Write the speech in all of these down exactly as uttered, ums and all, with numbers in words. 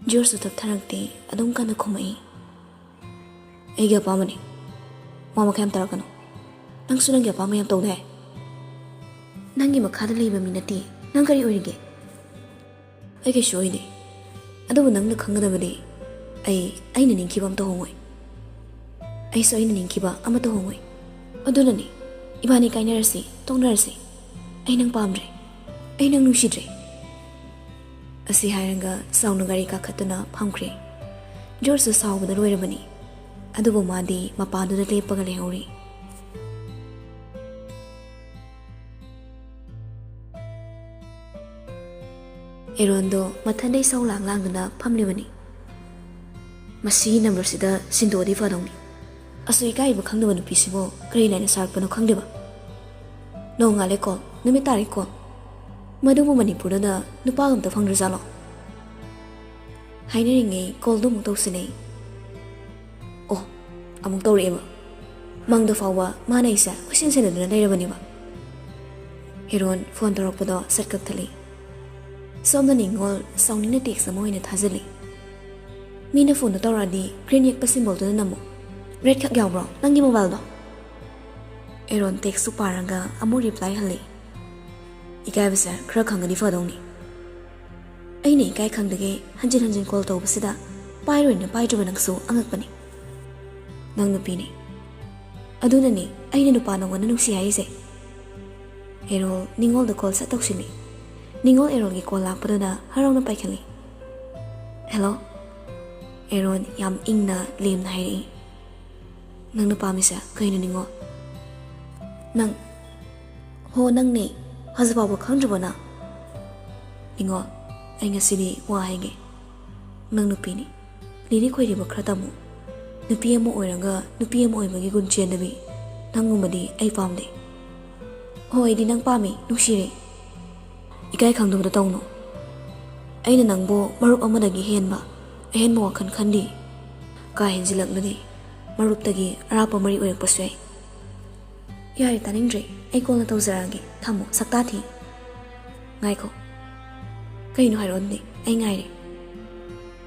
ꯖꯣꯔꯖꯁꯨ ꯇꯞꯊꯔꯛꯇꯦ, ꯑꯗꯨꯝ ꯀꯟꯅ ꯈꯨꯝꯃꯛꯏ꯫ "ꯑꯩꯒꯤ ꯑꯄꯥꯝꯕꯅꯤ꯫ ꯃꯥ ꯃꯈꯥ ꯌꯥꯝ ꯇꯥꯔꯛꯀꯅꯨ꯫ ꯅꯪꯁꯨ ꯅꯪꯒꯤ ꯑꯄꯥꯝꯕ ꯌꯥꯝ ꯇꯧꯗꯥꯏ? ꯅꯪꯒꯤ ꯃꯈꯥꯗ ꯂꯩꯕ ꯃꯤ ꯅꯠꯇꯦ꯫ ꯅꯪ ꯀꯔꯤ ꯑꯣꯏꯔꯤꯒꯦ?" "ꯑꯩ ꯀꯩꯁꯨ ꯑꯣꯏꯗꯦ꯫ ꯑꯗꯨꯕꯨ ꯅꯪꯅ ꯈꯪꯒꯗꯕꯗꯤ, ꯑꯩ ꯑꯩꯅ ꯅꯤꯡꯈꯤꯕ ꯑꯝꯇ ꯍꯣꯡꯉꯣꯏ꯫ ꯑꯩꯁꯨ ꯑꯩꯅ ꯅꯤꯡꯈꯤꯕ ꯑꯃꯠꯇ ꯍꯣꯡꯉꯣꯏ꯫ ꯑꯗꯨꯅꯅꯤ, ꯏꯕꯥꯅꯤ ꯀꯥꯏꯅꯔꯁꯤ, ꯇꯣꯛꯅꯔꯁꯤ꯫ ꯑꯩ ꯅꯪ ꯄꯥꯝꯗ꯭ꯔꯦ꯫ ꯑꯩ ꯅꯪ ꯅꯨꯡꯁꯤꯗ꯭ꯔꯦ꯫" ꯑꯁꯤ ꯍꯥꯏꯔꯒ ꯆꯥꯎꯅ ꯒꯥꯔꯤ ꯀꯥꯈꯠꯇꯨꯅ ꯐꯝꯈ꯭ꯔꯦ꯫ ꯖꯣꯔꯖꯁꯨ ꯁꯥꯎꯕꯗ ꯂꯣꯏꯔꯕꯅꯤ꯫ ꯑꯗꯨꯕꯨ ꯃꯥꯗꯤ ꯃꯄꯥꯗꯨꯗ ꯂꯦꯞꯄꯒ ꯂꯩꯍꯧꯔꯤ꯫ ꯑꯦꯔꯣꯟꯗꯣ ꯃꯊꯟꯗ ꯏꯁꯧ ꯂꯥꯡ ꯂꯥꯡꯗꯨꯅ ꯐꯝꯂꯤꯕꯅꯤ꯫ "ꯃꯁꯤꯒꯤ ꯅꯝꯕꯔꯁꯤꯗ ꯁꯤꯟꯗꯣꯛꯑꯗꯤ ꯐꯗꯧꯅꯤ꯫ ꯑꯁꯨꯛ ꯏꯀꯥꯏꯕ ꯈꯪꯗꯕ ꯅꯨꯄꯤꯁꯤꯕꯨ ꯀꯔꯤ ꯂꯥꯏꯅ ꯁꯥꯔꯛꯄꯅꯣ ꯈꯪꯗꯦꯕ꯫ ꯅꯣꯡꯉꯥꯜꯂꯦ ꯀꯣꯜ, ꯅꯨꯃꯤꯠ ꯇꯥꯔꯦ ꯀꯣꯜ꯫ ꯃꯗꯨꯕꯨ ꯃꯅꯤꯄꯨꯔꯗꯅ ꯅꯨꯄꯥꯒ ꯑꯝꯇ ꯐꯪꯗ꯭ꯔꯖꯥꯠꯂꯣ?" ꯍꯥꯏꯅꯔꯤꯉꯩ ꯀꯣꯜꯗꯣ ꯑꯃꯨꯛ ꯇꯧꯁꯤꯜꯂꯛꯏ꯫ ꯑꯣ, ꯑꯃꯨꯛ ꯇꯧꯔꯛꯑꯦꯕ꯫ ꯃꯪꯗ ꯐꯥꯎꯕ ꯃꯥꯅ ꯑꯩꯁꯦ ꯀꯣꯏꯁꯦꯟ ꯁꯦꯟꯅꯗꯨꯅ ꯂꯩꯔꯕꯅꯦꯕ꯫ ꯑꯦꯔꯣꯟ ꯐꯣꯟ ꯇꯧꯔꯛꯄꯗꯣ ꯁꯠ ꯀꯛꯊꯠꯂꯤ꯫ ꯁꯣꯝꯗ ꯅꯤꯉꯣꯜ ꯁꯥꯎꯅꯤꯡꯅ ꯇꯦꯛꯁ ꯑꯃ ꯑꯣꯏꯅ ꯊꯥꯖꯤꯜꯂꯤ꯫ "ꯃꯤꯅ ꯐꯣꯟꯗꯣ ꯇꯧꯔꯛꯑꯗꯤ ꯒ꯭ꯔꯤꯟ ꯌꯦꯛꯄ ꯁꯤꯝꯕꯣꯜꯗꯨꯗ ꯅꯝꯃꯨ꯫ ꯔꯦꯗ ꯈꯛ ꯌꯥꯎꯕ꯭ꯔꯣ ꯅꯪꯒꯤ ꯃꯣꯕꯥꯏꯜꯗꯣ?" ꯑꯦꯔꯣꯟ ꯇꯦꯛꯁꯇꯨ ꯄꯥꯔꯒ ꯑꯃꯨꯛ ꯔꯤꯄ꯭ꯂꯥꯏ ꯍꯜꯂꯤ꯫ "ꯏꯀꯥꯏꯕꯁꯦ ꯈꯔ ꯈꯪꯉꯗꯤ ꯐꯗꯧꯅꯤ꯫ ꯑꯩꯅ ꯏꯀꯥꯏ ꯈꯪꯗꯒꯩ ꯍꯟꯖꯤꯟ ꯍꯟꯖꯤꯟ ꯀꯣꯜ ꯇꯧꯕꯁꯤꯗ ꯄꯥꯏꯔꯣꯏꯅ ꯄꯥꯏꯗ꯭ꯔꯤꯕ ꯅꯪꯁꯨ ꯑꯉꯛꯄꯅꯤ꯫ ꯅꯪ ꯅꯨꯄꯤꯅꯤ꯫ ꯑꯗꯨꯅꯅꯤ ꯑꯩꯅ ꯅꯨꯄꯥ ꯅꯪꯉꯣꯟꯗ ꯅꯨꯡꯁꯤ ꯍꯥꯏꯔꯤꯁꯦ꯫" ꯑꯦꯔꯣꯜ ꯅꯤꯉꯣꯜꯗ ꯀꯣꯜ ꯁꯠ ꯇꯧꯁꯤꯜꯂꯤ꯫ ꯅꯤꯉꯣꯜ ꯑꯦꯔꯣꯜꯒꯤ ꯀꯣꯜ ꯂꯥꯛꯄꯗꯨꯗ ꯍꯔꯥꯎꯅ ꯄꯥꯏꯈꯠꯂꯤ꯫ "ꯍꯦꯜꯂꯣ꯫" ꯑꯦꯔꯣꯟ ꯌꯥꯝ ꯏꯪꯅ ꯂꯦꯝꯅ ꯍꯥꯏꯔꯛꯏ꯫ "ꯅꯪꯅ ꯄꯥꯝꯃꯤꯁꯦ ꯀꯩꯅꯣ, ꯅꯤꯉꯣꯜ?" "ꯅꯪ꯫" "ꯍꯣ, ꯅꯪꯅꯦ꯫ ꯍꯧꯖꯤꯛ ꯐꯥꯎꯕ ꯈꯪꯗ꯭ꯔꯤꯕꯣ ꯅꯪ?" "ꯅꯤꯉꯣꯜ, ꯑꯩ ꯉꯁꯤꯗꯤ ꯋꯥ ꯍꯥꯏꯒꯦ꯫ ꯅꯪ ꯅꯨꯄꯤꯅꯤ꯫ ꯂꯤꯔꯤꯛ ꯈꯣꯏꯔꯤꯕ ꯈꯔ ꯇꯝꯃꯨ꯫ ꯅꯨꯄꯤ ꯑꯃ ꯑꯣꯏꯔꯒ ꯅꯨꯄꯤ ꯑꯃ ꯑꯣꯏꯕꯒꯤ ꯒꯨꯟ ꯆꯦꯟꯗꯕꯤ ꯅꯪꯒꯨꯝꯕꯗꯤ ꯑꯩ ꯄꯥꯝꯗꯦ꯫ ꯍꯣ, ꯑꯩꯗꯤ ꯅꯪ ꯄꯥꯝꯃꯤ, ꯅꯨꯡꯁꯤꯔꯦ꯫ ꯏꯀꯥꯏ ꯈꯪꯗꯕꯗꯣ ꯇꯧꯅꯨ꯫ ꯑꯩꯅ ꯅꯪꯕꯨ ꯃꯔꯨꯞ ꯑꯃꯗꯒꯤ ꯍꯦꯟꯕ ꯑꯍꯦꯟꯕ ꯋꯥꯈꯜ ꯈꯟꯗꯦ꯫ ꯀꯥ ꯍꯦꯟꯖꯤꯜꯂꯛꯂꯗꯤ ꯃꯔꯨꯞꯇꯒꯤ ꯑꯔꯥꯞꯄ ꯃꯔꯤ ꯑꯣꯏꯔꯛꯄꯁꯨ ꯌꯥꯏ꯫" "ꯌꯥꯔꯦ, ꯇꯥꯅꯤꯡꯗ꯭ꯔꯦ꯫ ꯑꯩ ꯀꯣꯟꯅ ꯇꯧꯖꯔꯛꯑꯒꯦ꯫ ꯊꯝꯃꯣ, ꯁꯛꯇꯥ ꯊꯤ꯫" "ꯉꯥꯏꯈꯣ꯫ ꯀꯩꯅꯣ ꯍꯥꯏꯔꯛꯑꯣꯅꯦ, ꯑꯩ ꯉꯥꯏꯔꯦ꯫"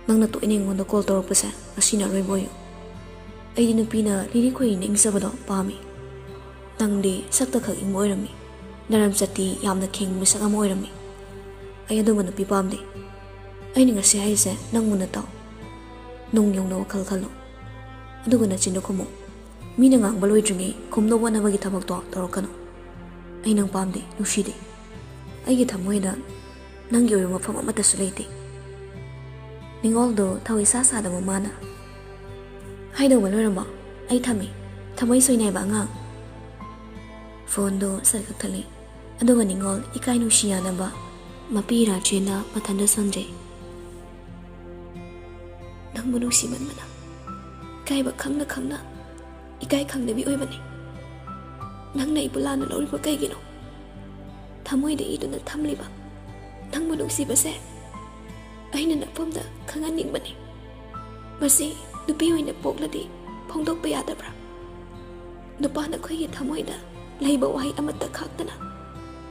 ꯅꯪꯅ ꯇꯣꯏꯅ ꯑꯩꯉꯣꯟꯗ ꯀꯣꯜ ꯇꯧꯔꯛꯄꯁꯦ ꯉꯁꯤꯅ ꯑꯔꯣꯏꯕ ꯑꯣꯏꯌꯨ꯫ ꯑꯩꯗꯤ ꯅꯨꯄꯤꯅ ꯂꯤꯔꯤ ꯈꯣꯏꯔꯤꯅ ꯏꯪꯖꯕꯗꯣ ꯄꯥꯝꯃꯤ꯫ ꯅꯪꯗꯤ ꯁꯛꯇ ꯈꯛ ꯏꯪꯕ ꯑꯣꯏꯔꯝꯃꯤ꯫ ꯅꯔꯝꯆꯠꯇꯤ ꯌꯥꯝꯅ ꯈꯦꯡꯕ ꯃꯤꯁꯛ ꯑꯃ ꯑꯣꯏꯔꯝꯃꯤ꯫ ꯑꯩ ꯑꯗꯨꯝꯕ ꯅꯨꯄꯤ ꯄꯥꯝꯗꯦ꯫ ꯑꯩꯅ ꯉꯁꯤ ꯍꯥꯏꯔꯤꯁꯦ ꯅꯪ ꯃꯨꯟꯅ ꯇꯥꯎ꯫ ꯅꯨꯡ ꯌꯧꯅ ꯋꯥꯈꯜ ꯈꯜꯂꯨ꯫ ꯑꯗꯨꯒ ꯅꯆꯤꯟꯗꯣ ꯈꯨꯝꯃꯨ꯫ ꯃꯤꯅ ꯉꯥꯡꯕ ꯂꯣꯏꯗ꯭ꯔꯤꯉꯩ ꯈꯨꯝꯅꯕ ꯍꯣꯠꯅꯕꯒꯤ ꯊꯕꯛꯇꯣ ꯇꯧꯔꯛꯀꯅꯨ꯫ ꯑꯩ ꯅꯪ ꯄꯥꯝꯗꯦ, ꯅꯨꯡꯁꯤꯗꯦ꯫ ꯑꯩꯒꯤ ꯊꯃꯣꯏꯗ ꯅꯪꯒꯤ ꯑꯣꯏꯕ ꯃꯐꯝ ꯑꯃꯠꯇꯁꯨ ꯂꯩꯇꯦ꯫ ꯅꯤꯡꯉꯣꯜꯗꯣ ꯊꯧ ꯏꯁꯥ ꯁꯥꯗꯕ ꯃꯥꯅ꯫ ꯍꯥꯏꯗꯧꯕ ꯂꯣꯏꯔꯕꯣ? ꯑꯩ ꯊꯝꯃꯤ꯫ ꯊꯃꯣꯏ ꯁꯣꯏꯅꯥꯏꯕ ꯑꯉꯥꯡ꯫ ꯐꯣꯟꯗꯣ ꯁꯠ ꯀꯛꯊꯠꯂꯤ꯫ ꯑꯗꯨꯒ ꯅꯤꯡꯉꯣꯜ ꯏꯀꯥꯏ ꯅꯨꯡꯁꯤ ꯌꯥꯅꯕ ꯃꯄꯤ ꯔꯥꯆꯦꯟꯗ ꯃꯊꯟꯗ ꯁꯣꯟꯖꯩ꯫ ꯅꯪꯕꯨ ꯅꯨꯡꯁꯤꯃꯟꯕꯅ ꯏꯀꯥꯏꯕ ꯈꯪꯅ ꯈꯪꯅ ꯏꯀꯥꯏ ꯈꯪꯗꯕꯤ ꯑꯣꯏꯕꯅꯤ꯫ ꯅꯪꯅ ꯑꯩꯕꯨ ꯂꯥꯟꯅ ꯂꯧꯔꯤꯕ ꯀꯩꯒꯤꯅꯣ? ꯊꯃꯣꯏꯗ ꯏꯗꯨꯅ ꯊꯝꯂꯤꯕ ꯅꯪꯕꯨ ꯅꯨꯡꯁꯤꯕꯁꯦ ꯑꯩꯅ ꯅꯐꯝꯗ ꯈꯪꯍꯟꯅꯤꯡꯕꯅꯤ꯫ ꯃꯁꯤ ꯅꯨꯄꯤ ꯑꯣꯏꯅ ꯄꯣꯛꯂꯗꯤ ꯐꯣꯡꯗꯣꯛꯄ ꯌꯥꯗꯕ꯭ꯔꯥ? ꯅꯨꯄꯥꯅ ꯑꯩꯈꯣꯏꯒꯤ ꯊꯃꯣꯏꯗ ꯂꯩꯕ ꯋꯥꯍꯩ ꯑꯃꯠꯇ ꯈꯥꯛꯇꯅ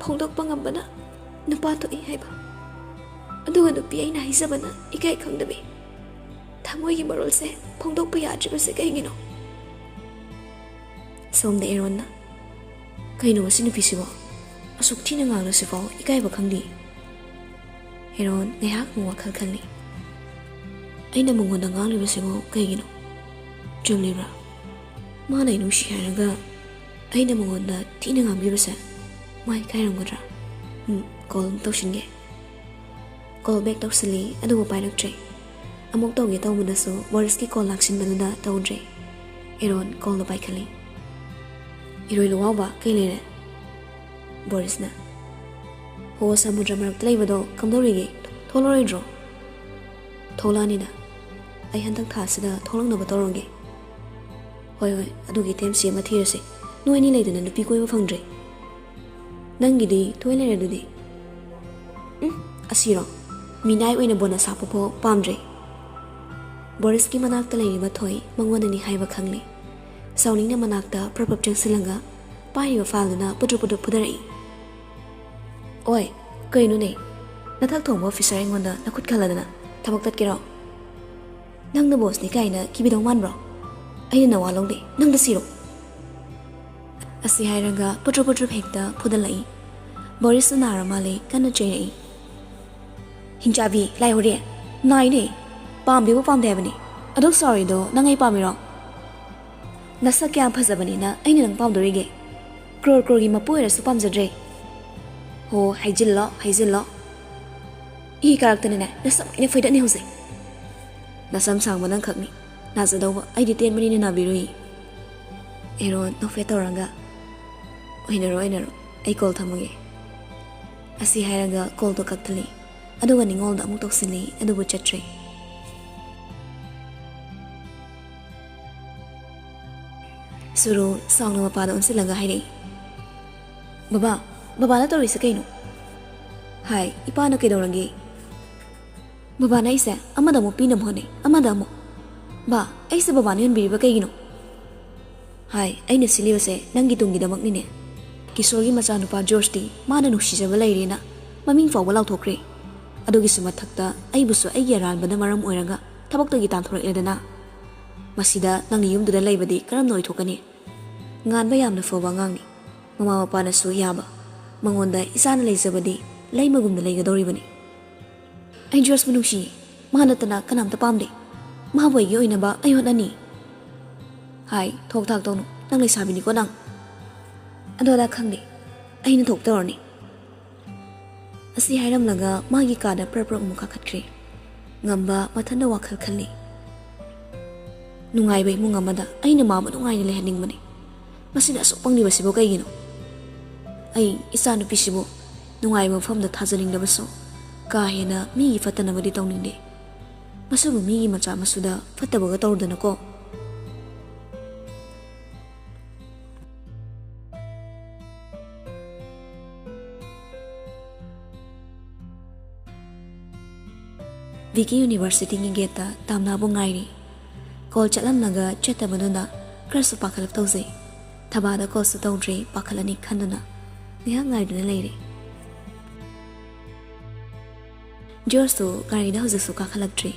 ꯐꯣꯡꯗꯣꯛꯄ ꯉꯝꯕꯅ ꯅꯨꯄꯥ ꯊꯣꯛꯏ ꯍꯥꯏꯕ꯫ ꯑꯗꯨꯒ ꯅꯨꯄꯤ ꯑꯩꯅ ꯍꯥꯏꯖꯕꯅ ꯏꯀꯥꯏ ꯈꯪꯗꯕꯤ ꯊꯃꯣꯏꯒꯤ ꯃꯔꯣꯜꯁꯦ ꯐꯣꯡꯗꯣꯛꯄ ꯌꯥꯗ꯭ꯔꯤꯕꯁꯦ ꯀꯩꯒꯤꯅꯣ? ꯁꯣꯝꯗ ꯑꯦꯔꯣꯟꯅ, "ꯀꯩꯅꯣ ꯃꯁꯤ ꯅꯨꯄꯤꯁꯤꯕꯣ? ꯑꯁꯨꯛ ꯊꯤꯅ ꯉꯥꯡꯂꯁꯤꯐꯥꯎ ꯏꯀꯥꯏꯕ ꯈꯪꯗꯦ꯫" ꯑꯦꯔꯣꯟ ꯉꯥꯏꯍꯥꯛ ꯑꯃꯨꯛ ꯋꯥꯈꯜ ꯈꯜꯂꯤ꯫ "ꯑꯩꯅ ꯃꯉꯣꯟꯗ ꯉꯥꯡꯂꯤꯕꯁꯤꯕꯨ ꯀꯩꯒꯤꯅꯣ? ꯆꯨꯝꯂꯤꯕ꯭ꯔꯥ? ꯃꯥꯅ ꯑꯩ ꯅꯨꯡꯁꯤ ꯍꯥꯏꯔꯒ ꯑꯩꯅ ꯃꯉꯣꯟꯗ ꯊꯤꯅ ꯉꯥꯡꯕꯤꯕꯁꯦ ꯃꯥ ꯏꯀꯥꯏꯔꯝꯒꯗ꯭ꯔꯥ?" ꯎꯝ, ꯀꯣꯜ ꯑꯃꯨꯛ ꯇꯧꯁꯤꯟꯒꯦ꯫ ꯀꯣꯜ ꯕꯦꯛ ꯇꯧꯁꯤꯜꯂꯤ, ꯑꯗꯨꯕꯨ ꯄꯥꯏꯔꯛꯇ꯭ꯔꯦ꯫ ꯑꯃꯨꯛ ꯇꯧꯒꯦ ꯇꯧꯕꯗꯁꯨ ꯕꯣꯔꯤꯁꯀꯤ ꯀꯣꯜ ꯂꯥꯛꯁꯤꯟꯕꯗꯨꯗ ꯇꯧꯗ꯭ꯔꯦ꯫ ꯑꯦꯔꯣꯟ ꯀꯣꯜꯗꯣ ꯄꯥꯏꯈꯠꯂꯤ꯫ "ꯏꯔꯣꯏ ꯂꯨꯋꯥꯎꯕ, ꯀꯩ ꯂꯩꯔꯦ?" ꯕꯣꯔꯤꯁꯅ, "ꯍꯣ, ꯁꯃꯨꯗ꯭ꯔ ꯃꯔꯛꯇ ꯂꯩꯕꯗꯣ ꯀꯝꯗꯧꯔꯤꯒꯦ? ꯊꯣꯛꯂꯛꯑꯣꯏꯗ꯭ꯔꯣ?" "ꯊꯣꯛꯂꯛꯑꯅꯤꯗ꯫ ꯑꯩ ꯍꯟꯗꯛ ꯊꯥꯁꯤꯗ ꯊꯣꯛꯂꯛꯅꯕ ꯇꯧꯔꯝꯒꯦ꯫" "ꯍꯣꯏ, ꯍꯣꯏ, ꯑꯗꯨꯒꯤ ꯇꯦꯝꯁꯤ ꯑꯃ ꯊꯤꯔꯁꯦ꯫ ꯅꯣꯏ ꯑꯅꯤ ꯂꯩꯗꯅ ꯅꯨꯄꯤ ꯀꯣꯏꯕ ꯐꯪꯗ꯭ꯔꯦ꯫ ꯅꯪꯒꯤꯗꯤ ꯊꯣꯏ ꯂꯩꯔꯦ ꯑꯗꯨꯗꯤ꯫" "ꯎꯝ, ꯑꯁꯤꯔꯣ? ꯃꯤꯅꯥꯏ ꯑꯣꯏꯅ ꯕꯣꯅꯁ ꯍꯥꯞꯄꯐꯥꯎ ꯄꯥꯝꯗ꯭ꯔꯦ꯫" ꯕꯣꯔꯤꯁꯀꯤ ꯃꯅꯥꯛꯇ ꯂꯩꯔꯤꯕ ꯊꯣꯏ ꯃꯉꯣꯟꯗꯅꯤ ꯍꯥꯏꯕ ꯈꯪꯂꯦ꯫ ꯁꯥꯎꯅꯤꯡꯅ ꯃꯅꯥꯛꯇ ꯄ꯭ꯔꯞ ꯄ꯭ꯔꯞ ꯆꯪꯁꯤꯜꯂꯒ ꯄꯥꯏꯔꯤꯕ ꯐꯥꯏꯜꯗꯨꯅ ꯄꯨꯗ꯭ꯔꯨꯞ ꯄꯨꯗ꯭ꯔꯨꯞ ꯐꯨꯗꯔꯛꯏ꯫ "ꯑꯣꯏ, ꯀꯩꯅꯣꯅꯦ? ꯅꯊꯛ ꯊꯣꯡꯕ ꯑꯣꯐꯤꯁꯔ ꯑꯩꯉꯣꯟꯗ ꯅꯈꯨꯠ ꯈꯜꯂꯗꯅ ꯊꯕꯛ ꯇꯠꯀꯦꯔꯣ? "ꯅꯪꯅ ꯕꯣꯁꯅꯤ ꯀꯥꯏꯅ ꯀꯤꯕꯤꯗꯧ ꯃꯥꯟꯕ꯭ꯔꯣ? ꯑꯩꯅ ꯅꯋꯥ ꯂꯧꯗꯦ, ꯅꯪꯗ ꯁꯤꯔꯣ?" ꯑꯁꯤ ꯍꯥꯏꯔꯒ ꯄꯨꯠꯔꯨꯞ ꯄꯨꯠꯔꯨꯞ ꯍꯦꯛꯇ ꯐꯨꯗꯠꯂꯛꯏ꯫ ꯕꯣꯔꯤꯁꯁꯨ ꯅꯥꯔ ꯃꯥꯜꯂꯦ, ꯀꯟꯅ ꯆꯩꯔꯛꯏ꯫ "ꯍꯤꯡꯆꯥꯕꯤ, ꯂꯥꯏꯍꯣꯔꯤ, ꯅꯥꯏꯅꯦ꯫ ꯄꯥꯝꯗꯦꯕꯨ ꯄꯥꯝꯗꯦ ꯍꯥꯏꯕꯅꯤ꯫ ꯑꯗꯨꯛ ꯁꯥꯎꯔꯤꯗꯣ ꯅꯪ ꯑꯩ ꯄꯥꯝꯃꯤꯔꯣ? ꯅꯁꯛ ꯀꯌꯥꯝ ꯐꯖꯕꯅꯤꯅ ꯑꯩꯅ ꯅꯪ ꯄꯥꯝꯗꯣꯔꯤꯒꯦ? ꯀ꯭ꯔꯣꯔ ꯀ꯭ꯔꯣꯔꯒꯤ ꯃꯄꯨ ꯑꯣꯏꯔꯁꯨ ꯄꯥꯝꯖꯗ꯭ꯔꯦ꯫ ꯍꯣ, ꯍꯥꯏꯖꯤꯜꯂꯣ, ꯍꯥꯏꯖꯤꯜꯂꯣ꯫ ꯏ ꯀꯥꯔꯛꯇꯅꯅꯦ ꯅꯁꯝ ꯂꯣꯏꯅ ꯐꯣꯏꯗꯠꯅꯤ ꯍꯧꯖꯤꯛ꯫ ꯅꯁꯝ ꯁꯥꯡꯕ ꯅꯪꯈꯛꯅꯤ ꯅꯥꯖꯗꯧꯕ, ꯑꯩꯗꯤ ꯇꯦꯟꯕꯅꯤꯅ ꯅꯥꯕꯤꯔꯣꯏ꯫" ꯑꯦꯔꯣꯟ ꯅꯣꯛꯐꯦꯠ ꯇꯧꯔꯒ, "ꯑꯣꯏꯅꯔꯣ, ꯑꯣꯏꯅꯔꯣ, ꯑꯩ ꯀꯣꯜ ꯊꯝꯃꯒꯦ꯫" ꯑꯁꯤ ꯍꯥꯏꯔꯒ ꯀꯣꯜꯗꯣ ꯀꯛꯊꯠꯂꯤ, ꯑꯗꯨꯒ ꯅꯤꯉꯣꯜꯗ ꯑꯃꯨꯛ ꯇꯧꯁꯤꯜꯂꯤ, ꯑꯗꯨꯕꯨ ꯆꯠꯇ꯭ꯔꯦ꯫ ꯁꯨꯔꯨ ꯁꯥꯎꯅ ꯃꯄꯥꯗ ꯑꯣꯟꯁꯤꯜꯂꯒ ꯍꯥꯏꯔꯛꯏ, "ꯕꯕꯥ, ꯕꯕꯥꯅ ꯇꯧꯔꯤꯁꯦ ꯀꯩꯅꯣ?" ꯍꯥꯏ, "ꯏꯄꯥꯅ ꯀꯩꯗꯧꯔꯒꯦ?" "ꯕꯕꯥꯅ ꯑꯩꯁꯦ ꯑꯃꯗ ꯑꯃꯨꯛ ꯄꯤꯅꯕ ꯍꯣꯠꯅꯩ, ꯑꯃꯗ ꯑꯃꯨꯛ꯫ ꯕꯥ, ꯑꯩꯁꯦ ꯕꯕꯥꯅ ꯌꯣꯟꯕꯤꯔꯤꯕ ꯀꯩꯒꯤꯅꯣ?" ꯍꯥꯏ, "ꯑꯩꯅ ꯁꯤꯜꯂꯤꯕꯁꯦ ꯅꯪꯒꯤ ꯇꯨꯡꯒꯤꯗꯃꯛꯅꯤꯅꯦ꯫ ꯀꯤꯁꯣꯔꯒꯤ ꯃꯆꯥꯅꯨꯄꯥ ꯖꯣꯔꯖꯇꯤ ꯃꯥꯅ ꯅꯨꯡꯁꯤꯖꯕ ꯂꯩꯔꯦꯅ ꯃꯃꯤꯡ ꯐꯥꯎꯕ ꯂꯥꯎꯊꯣꯛꯈ꯭ꯔꯦ꯫ ꯑꯗꯨꯒꯤꯁꯨ ꯃꯊꯛꯇ ꯑꯩꯕꯨꯁꯨ ꯑꯩꯒꯤ ꯑꯔꯥꯟꯕꯅ ꯃꯔꯝ ꯑꯣꯏꯔꯒ ꯊꯕꯛꯇꯒꯤ ꯇꯥꯟꯊꯣꯔꯛꯂꯦꯗꯅ꯫ ꯃꯁꯤꯗ ꯅꯪꯅ ꯌꯨꯝꯗꯨꯗ ꯂꯩꯕꯗꯤ ꯀꯔꯝꯅ ꯑꯣꯏꯊꯣꯛꯀꯅꯤ? ꯉꯥꯟꯕ ꯌꯥꯝꯅ ꯐꯕ ꯑꯉꯥꯡꯅꯤ꯫ ꯃꯃꯥ ꯃꯄꯥꯅꯁꯨ ꯌꯥꯕ꯫ ꯃꯉꯣꯟꯗ ꯏꯆꯥꯅ ꯂꯩꯖꯕꯗꯤ ꯂꯩꯃꯒꯨꯝꯅ ꯂꯩꯒꯗꯧꯔꯤꯕꯅꯤ꯫ ꯑꯩ ꯖꯣꯔꯖꯄꯨ ꯅꯨꯡꯁꯤꯌꯦ꯫ ꯃꯥ ꯅꯠꯇꯅ ꯀꯅꯥꯝꯇ ꯄꯥꯝꯗꯦ꯫ ꯃꯥꯕꯨ ꯑꯩꯒꯤ ꯑꯣꯏꯅꯕ ꯑꯩ ꯍꯣꯠꯅꯅꯤ꯫" ꯍꯥꯏ, "ꯊꯣꯛ ꯊꯥꯛ ꯇꯧꯅꯨ꯫ ꯅꯪ ꯂꯩꯁꯥꯕꯤꯅꯤꯀꯣ ꯅꯪ꯫ ꯑꯗꯨ ꯑꯗꯥ ꯈꯪꯗꯦ꯫ ꯑꯩꯅ ꯊꯣꯛꯇꯧꯔꯅꯤ꯫" ꯑꯁꯤ ꯍꯥꯏꯔꯝꯂꯒ ꯃꯥꯒꯤ ꯀꯥꯗ ꯄ꯭ꯔꯞ ꯄ꯭ꯔꯞ ꯑꯃꯨꯛ ꯀꯥꯈꯠꯈ꯭ꯔꯦ꯫ ꯉꯝꯕ ꯃꯊꯟꯇ ꯋꯥꯈꯜ ꯈꯜꯂꯤ꯫ "ꯅꯨꯡꯉꯥꯏꯕ ꯏꯃꯨꯡ ꯑꯃꯗ ꯑꯩꯅ ꯃꯥꯕꯨ ꯅꯨꯡꯉꯥꯏꯅ ꯂꯩꯍꯟꯅꯤꯡꯕꯅꯤ꯫ ꯃꯁꯤꯅ ꯑꯁꯨꯛ ꯄꯪꯂꯤꯕꯁꯤꯕꯨ ꯀꯩꯒꯤꯅꯣ? ꯑꯩ ꯏꯆꯥꯅꯨꯄꯤꯁꯤꯕꯨ ꯅꯨꯡꯉꯥꯏꯕ ꯃꯐꯝꯗ ꯊꯥꯖꯅꯤꯡꯂꯕꯁꯨ ꯀꯥ ꯍꯦꯟꯅ ꯃꯤꯒꯤ ꯐꯠꯇꯅꯕꯗꯤ ꯇꯧꯅꯤꯡꯗꯦ꯫ ꯃꯁꯤꯕꯨ ꯃꯤꯒꯤ ꯃꯆꯥ ꯃꯁꯨꯗ ꯐꯠꯇꯕꯒ ꯇꯧꯔꯨꯗꯅꯀꯣ꯫" ꯚꯤꯀꯤ ꯌꯨꯅꯤꯚꯔꯁꯤꯇꯤꯒꯤ ꯒꯦꯠꯇ ꯇꯥꯝꯅꯥꯕꯨ ꯉꯥꯏꯔꯤ꯫ ꯀꯣꯜ ꯆꯠꯂꯝꯂꯒ ꯆꯠꯇꯕꯗꯨꯗ ꯈꯔꯁꯨ ꯄꯥꯈꯠꯂꯞ ꯇꯧꯖꯩ꯫ ꯊꯕꯥꯗ ꯀꯣꯜꯁꯨ ꯇꯧꯗ꯭ꯔꯦ, ꯄꯥꯈꯠꯂꯅꯤ ꯈꯟꯗꯨꯅ ꯉꯥꯏꯍꯥꯛ ꯉꯥꯏꯗꯨꯅ ꯂꯩꯔꯦ꯫ ꯖꯣꯔꯖꯇꯨ ꯒꯥꯔꯤꯗ ꯍꯧꯖꯤꯛꯁꯨ ꯀꯥꯈꯠꯂꯛꯇ꯭ꯔꯤ꯫